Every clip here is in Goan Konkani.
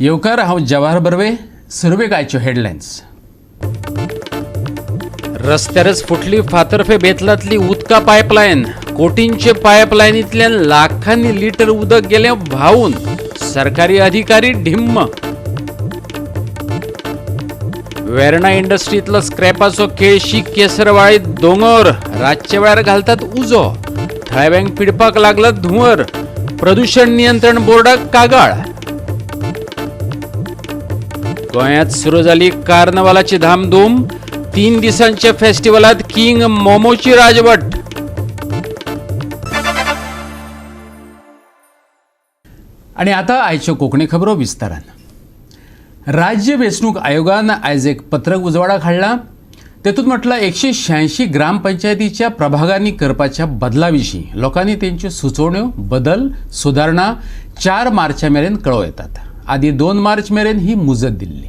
येवकार. हांव जवाहर बर्वे. सुरवेक आयच्यो हेडलायन्स. रस्त्यारच फुटली फातर्फे बेतलांतली उदका पायपलायन. कोटींचे पायपलायनींतल्यान लाखांनी लिटर उदक गेलें व्हांवून. सरकारी अधिकारी ढिम्म. वेर्णा इंडस्ट्रींतलो स्क्रॅपाचो केळशी केसरवाळीत दोंगर. रातच्या वेळार घालतात उजो. थळाव्यांक पिडपाक लागला धुंवर. प्रदूषण नियंत्रण बोर्डाक कागाळ. गोंयांत सुरू जाली कार्नवालाची धामधूम. 3 दिसांच्या फेस्टिवलात किंग मोमोची राजवट. आणि आता आयच्यो कोंकणी खबरो विस्तारान. राज्य वेंचणूक आयोगान आयज एक पत्रक उजवाडाक हाडलां. तेतूंत म्हटलां, 186 ग्रामपंचायतीच्या प्रभागांनी करपाच्या बदला विशीं लोकांनी तेंच्यो सुचोवण्यो, बदल, सुदारणा 4 मार्चा मेरेन कळोवं येतात. आदी 2 मार्च मेरेन ही मुजत दिल्ली.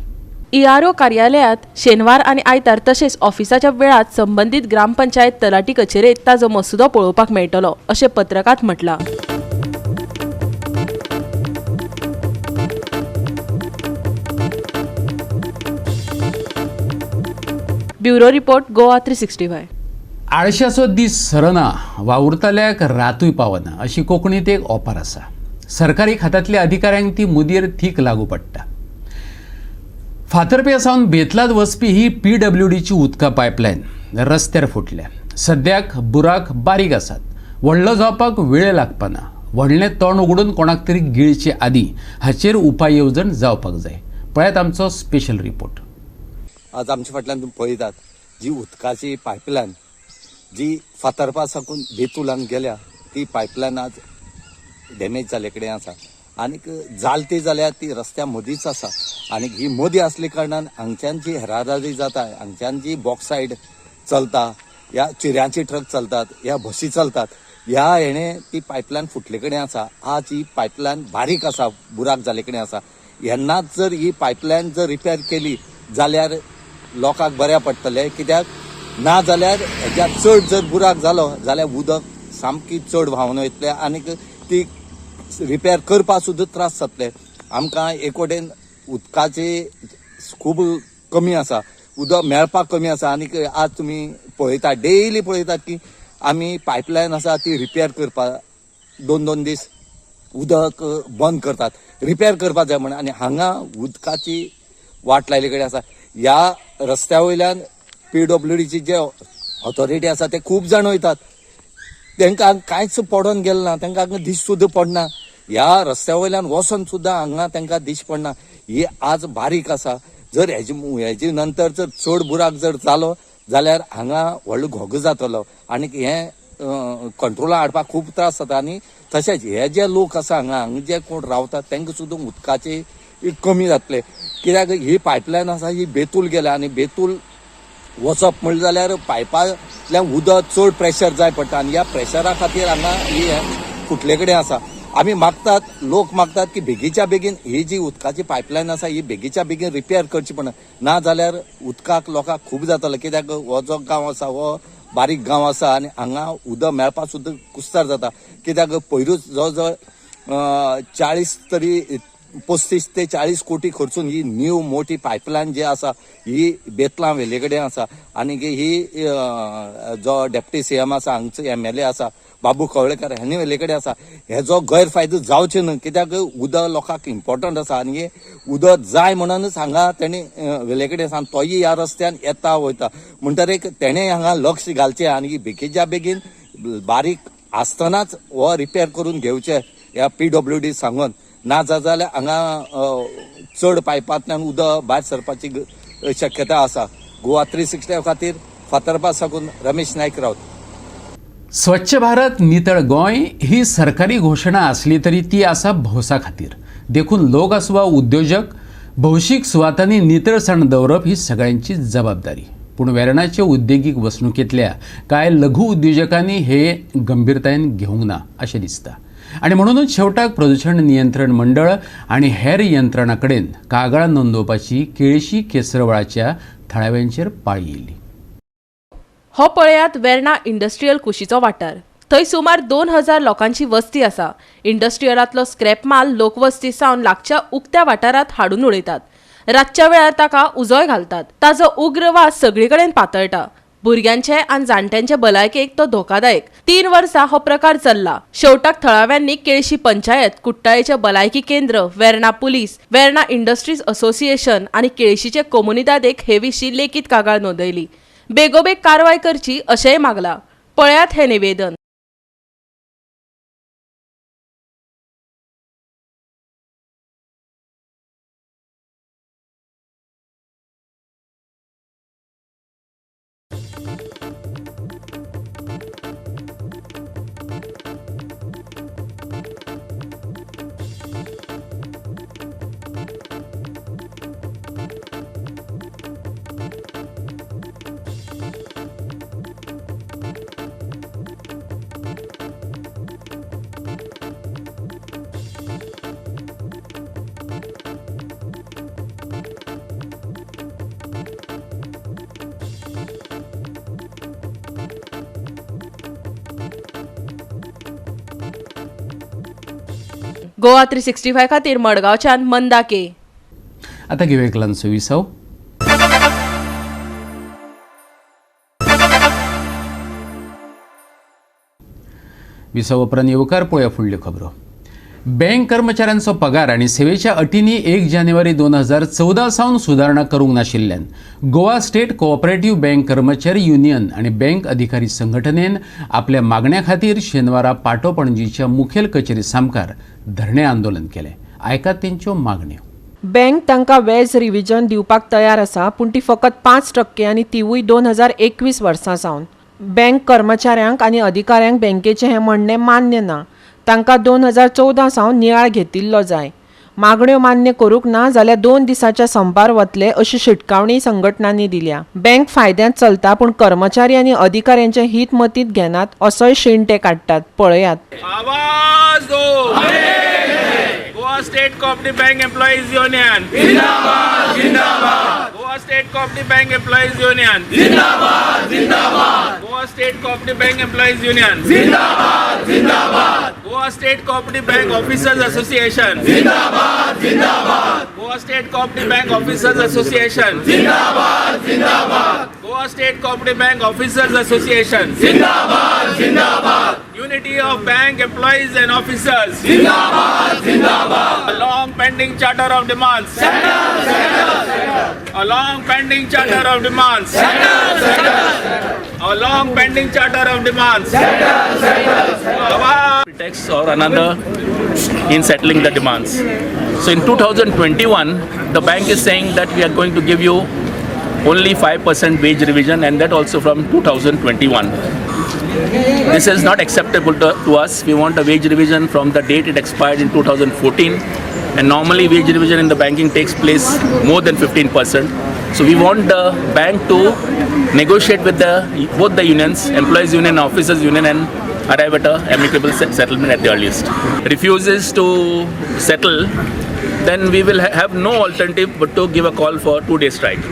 ईआरओ कार्यालयात शेनवार आनी आयतार तशेंच ऑफिसाच्या वेळात संबंदीत ग्रामपंचायत तलाठी कचेरेत ताजो मसुदो पळोवपाक मेळटलो अशें पत्रकात म्हटलां. Bureau report, Goa 365. आळशाचो दीस सरना, वावुरतल्याक रातूय पावना, अशी कोंकणीत एक ओपार आसा. सरकारी खात्यांतल्या अधिकाऱ्यांक ती मुदयेर थीक लागू पडटा. फातर्प्या सावन बेतलात वचपी ही पीडब्ल्यूडीची उदका पायपलायन रस्त्यार फुटल्या. सद्याक बुराक बारीक आसात. व्हडलो जावपाक वेळ लागपाना. व्हडलें तोंड उगडून कोणाक तरी गिळचे आदीं हाचेर उपाय येवजण जावपाक जाय. पळयात आमचो स्पेशल रिपोर्ट. आज आमच्या फाटल्यान तुमी पळयतात जी उदकाची पायपलायन जी फातर्पा साकून बेतुलान गेल्या, ती पायपलायन आज डॅमेज जाल्ले कडेन आसा आनीक जालती जाल्यार ती रस्त्या मदींच आसा. आनी ही मदीं आसले कारणान हांगच्यान जी येरादारी जाता, हांगच्यान जी बॉक्सायड चलता, ह्या चिऱ्यांची ट्रक चलतात, ह्या बसी चलतात, ह्या हेणे ती पायपलायन फुटले कडेन आसा. आज ही पायपलायन बारीक आसा, बुराक जाल्ले कडेन आसा. हेन्नाच जर ही पायपलायन जर रिपेर केली जाल्यार लोकांक बऱ्या पडटलें, कित्याक ना जाल्यार हेज्या चड जर बुराक जालो जाल्यार उदक सामकी चड व्हांवन वयतलें आनीक ती रिपेर करपाक सुद्दां त्रास जातले. आमकां एक वटेन उदकाची खूब कमी आसा, उदक मेळपाक कमी आसा. आनीक आज तुमी पळयतात, डेली पळयतात की आमी पायपलायन आसा ती रिपेर करपाक दोन दोन दीस उदक बंद करतात, रिपेर करपाक जाय म्हणून. आनी हांगा उदकाची वाट लायल्ले कडेन आसा. ह्या रस्त्या वयल्यान पीडब्ल्यूडीची जे ऑथॉरिटी आसा ते खूब जाण वयतात, तांकां कांयच पडोन गेलें ना, तांकां हांगा दीस सुद्दां पडना. ह्या रस्त्या वयल्यान वचोन सुद्दां हांगा तांकां दीस पडना. ही आज बारीक आसा, जर हेजी नंतर जर चड बुराक जर जालो जाल्यार हांगा व्हडलो घोगो जातलो आनी हें कंट्रोला हाडपाक खूब त्रास जाता. आनी तशेंच हे जे लोक आसा हांगा, हांगा जे कोण रावतात तांकां सुद्दां उदकाची कमी जातले, कित्याक ही पायपलायन आसा ही बेतूल गेल्या आनी बेतूल वचप म्हणलें जाल्यार पायपांतल्यान उदक चड प्रेशर जाय पडटा आनी ह्या प्रेशरा खातीर हांगा ही फुटले कडेन आसा. आमी मागतात, लोक मागतात की बेगीच्या बेगीन ही जी उदकाची पायपलायन आसा ही बेगीच्या बेगीन रिपेर करची पडना, ना जाल्यार उदकाक लोकांक खूब जातलो, कित्याक हो जो गांव आसा हो बारीक गांव आसा आनी हांगा उदक मेळपाक सुद्दां कुस्तार जाता, कित्याक पयरूच जवळ जवळ 40 तरी 35 ते 40 कोटी खर्चून ही न्यू मोठी पायपलायन जी आसा ही बेतलां वेले कडेन आसा. आनी ही जो डेप्टी सीएम आसा, हांगचो एमएलए आसा बाबू कवळेकर हांणी वेले कडेन आसा. हेजो गैरफायदो जावचो न्हय, कित्याक उदक लोकांक इम्पॉर्टंट आसा आनी हे उदक जाय म्हणूनच हांगा तेणी वेले कडेन आसा आनी तोय ह्या रस्त्यान येता वयता, म्हणटरीर तेणें हांगा लक्ष घालचें आनी बेगीच्या बेगीन बारीक आसतनाच हो रिपेर करून घेवचें ह्या पीडब्ल्यूडी सांगून, ना जाल्यार हांगा चड पायपांतल्यान उदक भायर सरपाची शक्यता आसा. गोवा 360 खातीर फातर्पा साकून रमेश नायक रावत. स्वच्छ भारत नितळ गोंय ही सरकारी घोशणा आसली तरी ती आसा भौसा खातीर. देखून लोक आसूं वा उद्योजक, भौशीक सुवातांनी नितळसाण दवरप ही सगळ्यांची जबाबदारी. पूण वेर्णाचे उद्देगीक वसणुकेंतल्या कांय लघु उद्योजकांनी हे गंभीरतायेन घेवंक ना अशें दिसता आनी म्हणूनच शेवटाक प्रदूषण नियंत्रण मंडळ आनी हेर यंत्रणा कडेन कागाळ नोंदोवपाची केळशी केसरवळाच्या थळाव्यांचेर पाळी येयली. हो पळयात वेर्णा इंडस्ट्रियल कुशीचो वाठार. थंय सुमार 2000 लोकांची वस्ती आसा. इंडस्ट्रियलांतलो स्क्रॅप माल लोकवस्ती सावन लागच्या उक्त्या वाठारांत हाडून उडयतात. रातच्या वेळार ताका उजोय घालतात. ताजो उग्र वास सगळे कडेन पातळटा. भुरग्यांचे आनी जाणट्यांचे भलायकेक तो धोकादायक. 3 वर्सां हो प्रकार चल्ला. शेवटाक थळाव्यांनी केळशी पंचायत, कुट्टाळेचे भलायकी केंद्र, Verna police, Verna industries association आनी केळशीचे कोमुनिदादेक हे विशीं लेखीत कागाळ नोंदयली. बेगोबेग कारवाय करची अशेंय मागला. पळयात हे निवेदन. गोवा 365 खातीर मडगांवच्यान मंदा के. आता घेऊया एक ल्हानसो विसव. विसव उपरांत येवकार पळोवया फुडल्यो खबरो. बँक कर्मचाऱ्यांचो पगार आनी सेवेच्या अटींनी 1 जानेवारी 2014 सावन सुदारणा करूंक नाशिल्ल्यान गोवा स्टेट कोऑपरेटिव्ह बँक कर्मचारी युनियन आनी बँक अधिकारी संघटनेन आपल्या मागण्या खातीर शेनवारा पाटो पणजीच्या मुखेल कचेरी सामकार धरणे आंदोलन केलें. आयकात तेंच्यो मागण्यो. बँक तांकां वेज रिविजन दिवपाक तयार आसा, पूण ती फकत 5% आनी तिवूय 2021 वर्सां सावन. बँक कर्मचाऱ्यांक आनी अधिकाऱ्यांक बँकेचें हें म्हणणें मान्य ना. तांकां 2014 सावन नियाळ घेतिल्लो जाय. मागण्यो मान्य करूंक ना जाल्यार 2 दिसाच्या संपार वतले अशी शिटकावणी संघटनांनी दिल्या. बँक फायद्यांत चलता, पूण कर्मचारी आनी अधिकाऱ्यांचे हित मतींत घेनात असोय शीण ते काडटात. पळयात. आवाज दो. Goa state cooperative bank employees union जिंदाबाद जिंदाबाद. Goa state cooperative bank employees union जिंदाबाद जिंदाबाद. Goa state cooperative bank employees union जिंदाबाद जिंदाबाद. Goa state cooperative bank officers association जिंदाबाद जिंदाबाद. Goa state cooperative bank officers association जिंदाबाद जिंदाबाद. Goa state cooperative bank officers association जिंदाबाद जिंदाबाद. Unity of bank employees and officers जिंदाबाद जिंदाबाद. A long pending charter of demands. Settle, settle, settle. A long pending charter of demands. Settle, settle, settle. A long pending charter of demands. Settle, settle, settle. Pretext or another in settling the demands. So in 2021, the bank is saying that we are going to give you only 5% wage revision, and that also from 2021. This is not acceptable to us. We want a wage revision from the date it expired in 2014, and normally wage revision in the banking takes place more than 15%. So we want the bank to negotiate with both the unions, employees union, officers union, and arrive at a amicable settlement at the earliest. Refuses to settle, then we will have no alternative but to give a call for 2-day strike.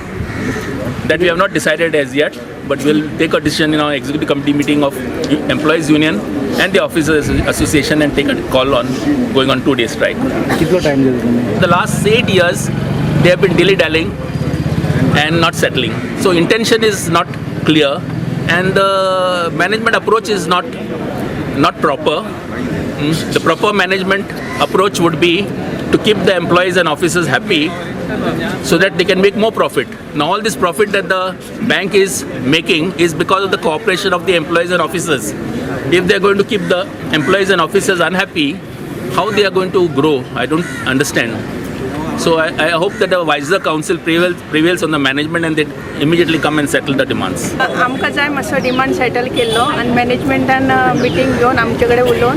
That we have not decided as yet, but we'll take a decision in our executive committee meeting of employees union and the officers association and take a call on going on 2-day strike. The last 8 years they have been dilly-dallying and not settling. So intention is not clear and the management approach is not proper. The proper management approach would be to keep the employees and officers happy so that they can make more profit. Now all this profit that the bank is making is because of the cooperation of the employees and officers. If they are going to keep the employees and officers unhappy, how they are going to grow, I don't understand. So I hope that a wiser council prevails on the management and they immediately come and settle the demands. आमकां जाय मातसो डिमांड सेटल केल्लो आनी मॅनेजमेंटान मिटींग घेवन आमचे कडेन उलोवन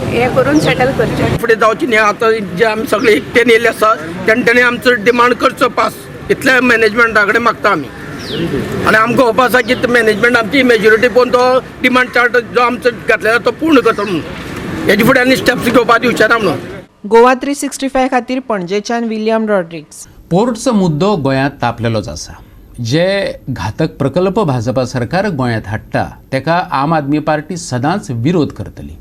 हें करून सेटल करचें. फुडें जावची न्ही. आतां जे आमी सगळे एकट्यान येयल्ले आसा तेणी आमचो डिमांड करचो पास इतले मॅनेजमेंटा कडेन मागता आमी. आनी आमकां होप आसा की मॅनेजमेंट आमची मेजोरिटी पळोवन तो डिमांड चार्ट जो आमचो घातलेलो तो पूर्ण करतलो म्हणून हेजे फुडें आनी स्टेप्स घेवपाक दिवचे ना म्हणून. गोवा 365 खातीर पणजेच्यान विलियम रॉड्रिग्स. पोर्टचो मुद्दो गोंयांत तापलेलोच आसा. जे घातक प्रकल्प भाजपा सरकार गोंयांत हाडटा तेका आम आदमी पार्टी सदांच विरोध करतली.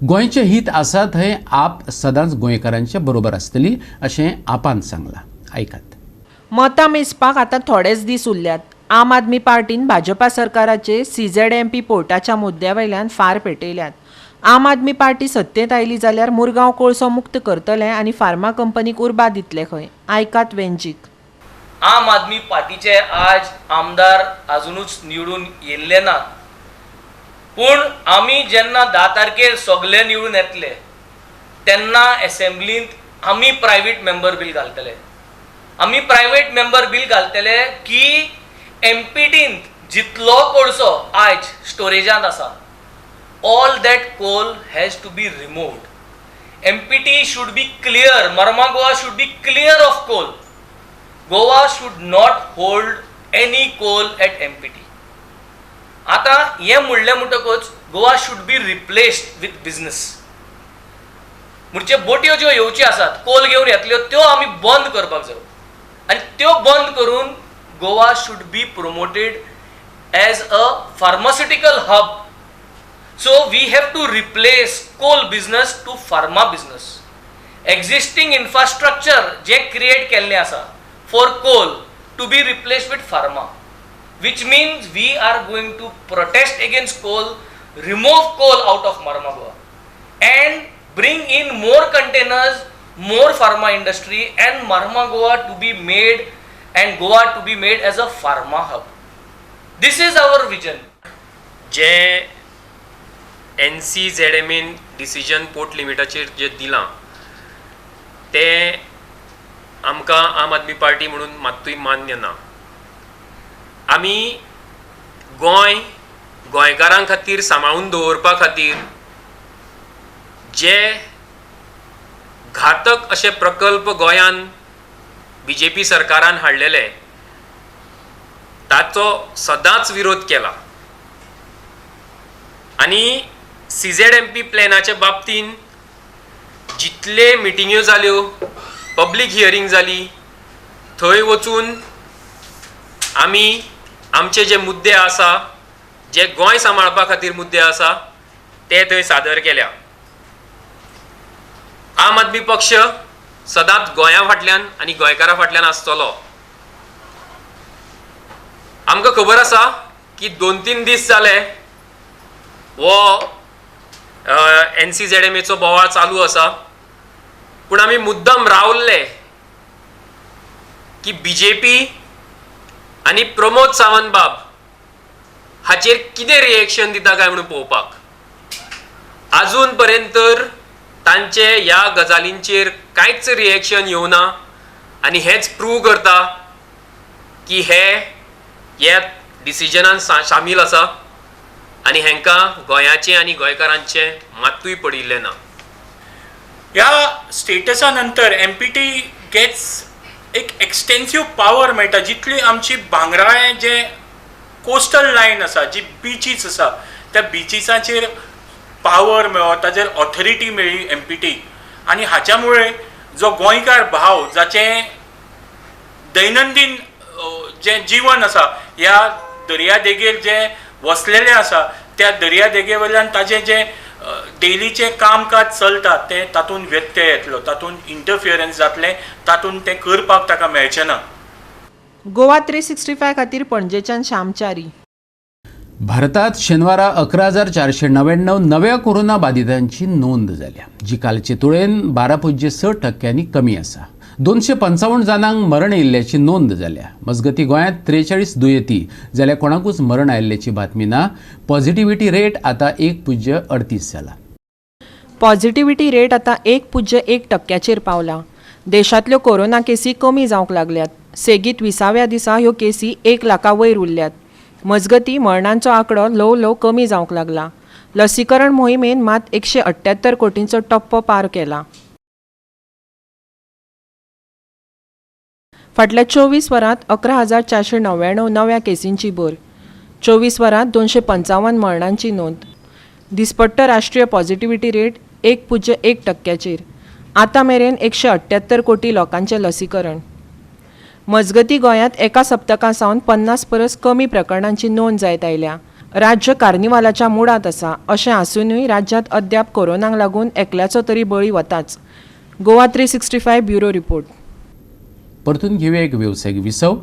गोंयचें हित आसा थंय आप सदांच गोंयकारांचे बरोबर आसतली अशें आपान सांगलां. आयकात. मतां मेजपाक आतां थोडेच दीस उरल्यात. आम आदमी पार्टीन भाजपा सरकाराचे CZMP पोर्टाच्या मुद्द्या वयल्यान फार पेटयल्यात. आम आदमी पार्टी सत्तेंत आयली जाल्यार मुरगांव कोळसो मुक्त करतले आनी फार्मा कंपनीक उर्बा दितले खंय. आयकात वेंजीक. आम आदमी पार्टीचे आज आमदार अजुनूच निवडून येयल्ले ना, पूण आमी जेन्ना 10 तारखेर सगळे निवडून येतले तेन्ना एसेंब्लींत आमी प्रायवेट मेंबर बील घालतले. आमी प्रायवेट मेंबर बील घालतले की एमपीटींत जितलो कोळसो आयज स्टोरेजांत आसा, all that coal has to be removed. MPT should be clear, Marmagoa should be clear of coal. Goa should not hold any coal at MPT. आतां हें म्हणलें म्हणटकूच Goa should be replaced with business. म्हणजे बोटयो ज्यो येवच्यो आसात कोल घेवन येतल्यो त्यो आमी बंद करपाक जायो आनी त्यो बंद करून Goa should be promoted as a pharmaceutical hub. So we have to replace coal business to pharma business. Existing infrastructure J create केल्लें आसा for coal to be replaced with pharma, which means we are going to protest against coal, remove coal out of Marmagoa and bring in more containers, more pharma industry and Marmagoa to be made and Goa to be made as a pharma hub. This is our vision. J NCZMN decision port लिमिटाचेर जे दिलां तें आमकां आम आदमी पार्टी म्हणून मात्तूय मान्य ना. आमी गोंय गोंयकारां खातीर सांबाळून दवरपा खातीर जे घातक अशे प्रकल्प गोंयान बीजेपी सरकारान हाडलेले ताचो सदांच विरोध केला आनी CZMP प्लॅनाच्या बाबतीन जितले मिटिंग्यो जाल्यो, पब्लीक हियरींग जाली, थंय वचून आमी आमचे जे मुद्दे आसा, जे गोंय सांबाळपा खातीर मुद्दे आसा ते थंय सादर केल्या. आम आदमी पक्ष सदांच गोंया फाटल्यान आनी गोंयकारां फाटल्यान आसतलो. आमकां खबर आसा की 2-3 दीस जाले हो NCZMAचो बोवाळ चालू आसा, पूण आमी मुद्दम रावल्ले की बीजेपी आनी प्रमोद सावंत बाब हाचेर कितें रिएक्शन दिता काय म्हणून पळोवपाक. आजून पर्यंत तर तांचे ह्या गजालींचेर कांयच रिएक्शन येवना आनी हेंच प्रूव करता की हे ह्या डिसिजनान सामील आसा आनी हेंकां गोंयाचें आनी गोंयकारांचें मात्तूय पडिल्लें ना. ह्या स्टेटसा नंतर एमपीटी गेट्स एक एक्सटेन्सिव पावर मेळटा. जितली आमची भांगराळे जे कोस्टल लायन आसा, जी बिचीस आसा, त्या बिचिसाचेर पावर मेळ्ळो, ताचेर ऑथॉरिटी मेळ्ळी एमपीटी. आनी हाच्या मुळे जो गोंयकार भाव जाचें दैनंदीन जें जीवन आसा ह्या दर्या देगेर जें वसलेलें आसा त्या दर्या देगे वयल्यान ताजें जें डेलीचें कामकाज चलता तें तातूंत व्यत्यय येतलो, तातूंत इंटरफियरन्स जातलें, तातूंत तें करपाक ताका मेळचें ना. गोवा 365 खातीर पणजेच्यान श्यामचारी. भारतात शेनवारा 11,499 नव्या कोरोना बाधितांची नोंद जाल्या, जी कालचे तुळेन 12.6% कमी आसा. 255 जाणांक मरण येयल्ल्याची नोंद जाल्या. मजगती गोंयांत 43 दुयेंती जाल्यार कोणाकूच मरण आयिल्ल्याची बातमी ना. पॉझिटिव्हिटी रेट आतां 1.38 जाला. पॉझिटिव्हिटी रेट आतां 1.1% पावला. देशांतल्यो कोरोना केसी कमी जावंक लागल्यात. सेगीत 20व्या दिसा ह्यो केसी 1 लाखा वयर उरल्यात. मजगती मरणांचो आंकडो ल्हव ल्हव कमी जावंक लागला. लसीकरण मोहिमेन मात 178 कोटींचो टप्पो पार केला. फाटल्या 24 वरांत 11,499 नव्या केसींची भर. 24 वरांत 255 मरणांची नोंद. दिसपट्टो राष्ट्रीय पॉझिटिव्हिटी रेट 1.1%. आतां मेरेन 178 कोटी लोकांचें लसीकरण. मजगतीं गोंयांत एका सप्तका सावन 50 परस कमी प्रकरणांची नोंद जायत आयल्या. राज्य कार्निवालाच्या मुडांत आसा अशें आसुनूय राज्यांत अद्याप कोरोनाक लागून एकल्याचो तरी बळी वताच. Goa 365 bureau report. परतून घेवया एक वेवसायीक विसव.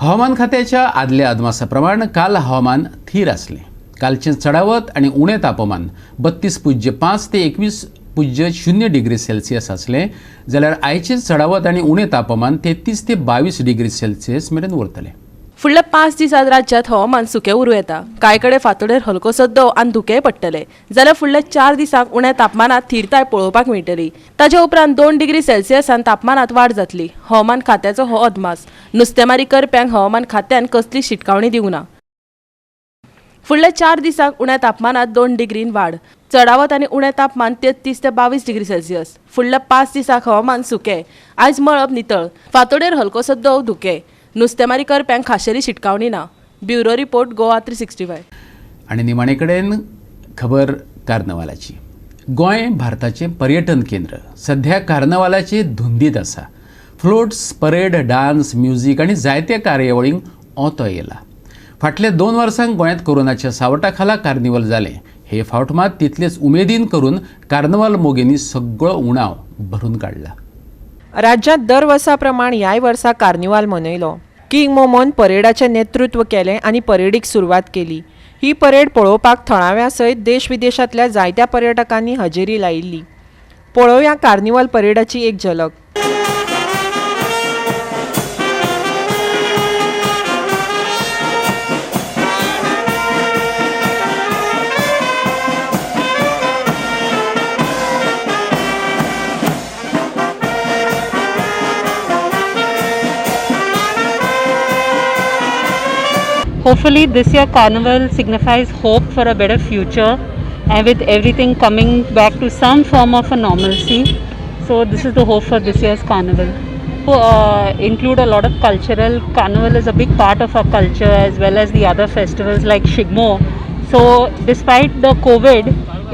हवामान खात्याच्या आदल्या अदमासा प्रमाण काल हवामान थीर आसलें. कालचें चडावत आनी उणें तापमान 32.5 ते 21.0 डिग्री सेल्सियस आसलें जाल्यार आयचें चडावत आनी उणें तापमान 33 ते 22 डिग्री सेल्सियस मेरेन उरतलें. फुडल्या 5 दिसांत राज्यांत हवामान सुकें उरूं येता. कांय कडेन फांतोडेर हलकोसो दव आनी धुकेंय पडटलें जाल्यार फुडल्या 4 दिसांक उण्या तापमानांत थिरताय पळोवपाक मेळटली. ताचे उपरांत 2 डिग्री सेल्सियसान तापमानांत वाड जातली. हवामान खात्याचो हो अदमास. नुस्तेमारी करप्यांक हवामान खात्यान कसली शिटकावणी दिवंक ना. फुडल्या 4 दिसांक उण्या तापमानांत 2 डिग्रीन वाड. चडावत आनी उणें तापमान 33 ते 22 डिग्री सेल्सियस. फुडल्या 5 दिसांक हवामान सुकें. आयज मळब नितळ. फांतोडेर हलकोसो दव धुकें. नुस्तेमारी करप्यांक खाशेली शिटकावणी ना. Bureau report, Goa 365. आनी निमाणे कडेन खबर कार्नवालाची. गोंय भारताचें पर्यटन केंद्र सध्या कार्नवालाचे धुंदीत आसा. फ्लोट्स, परेड, डान्स, म्युजीक आनी जायत्या कार्यावळींक ओतो येयला. फाटल्या 2 वर्सांक गोंयांत कोरोनाच्या सावटा खाला कार्निवल जालें. हे फावट मात तितलेच उमेदीन करून कार्नवाल मोगींनी सगळो उणाव भरून काडला. राज्यांत दर वर्सा प्रमाण ह्याय वर्सा कार्निवाल मनयलो. किंग मोमोन परेडाचें नेतृत्व केलें आनी परेडीक सुरवात केली. ही परेड पळोवपाक थळाव्या सयत देश विदेशांतल्या जायत्या पर्यटकांनी हजेरी लायिल्ली. पळोवया कार्निवाल परेडाची एक झलक. Hopefully this year Carnival signifies hope for a better future and with everything coming back to some form of a normalcy. So this is the hope for this year's Carnival. Include a lot of cultural. Carnival is a big part of our culture as well as the other festivals like Shigmo. So despite the COVID,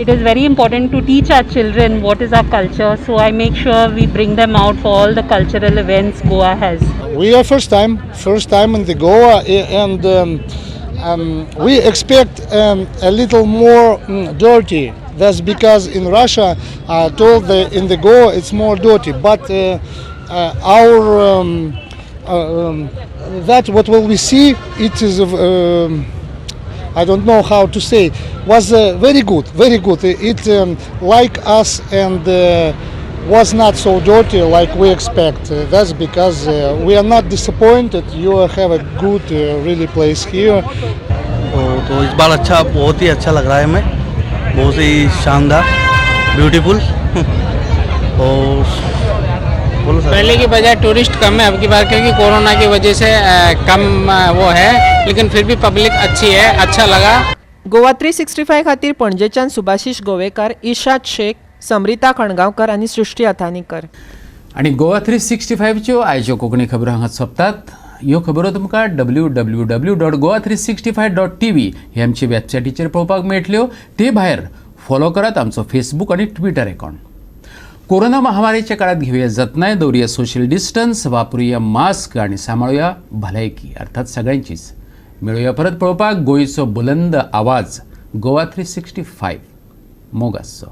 it is very important to teach our children what is our culture. So I make sure we bring them out for all the cultural events Goa has. We are first time in the Goa, and we expect a little more dirty. That's because in Russia, told in the Goa it's more dirty. But our that what will we see? It is I don't know how to say. Was very good, very good. It like us and. Was not so dirty like we expect. That's because we are not disappointed. You have a good really place here. तो इस बार अच्छा, बहुत ही अच्छा लग रहा है हमें, बहुत ही शानदार, ब्यूटीफुल. और बोलो सर. पहले की बजाय टूरिस्ट कम है अब की बार, क्योंकि कोरोना की वजह से कम वो है, लेकिन फिर भी पब्लिक अच्छी है, अच्छा लगा. गोवा 365 खातीर पणजेच्यान सुभाषिश गोवेकर, इशाद शेख, समरिता खणगांवकर आनी सृष्टी अथानीकर. आनी गोवा 365च्यो आयच्यो कोंकणी खबरो हांगा सोंपतात. ह्यो खबरो तुमकां www.goa365.tv हे आमचे वेबसायटीचेर पळोवपाक मेळटल्यो. ते भायर फॉलो करात आमचो फेसबूक आनी ट्विटर अकावंट. कोरोना महामारीच्या काळात घेवया जतनाय, दवरुया सोशल डिस्टन्स, वापरुया मास्क आनी सांबाळुया भलायकी, अर्थात सगळ्यांचीच. मेळुया परत पळोवपाक गोंयचो बुलंद आवाज गोवा 365. मोग आसचो.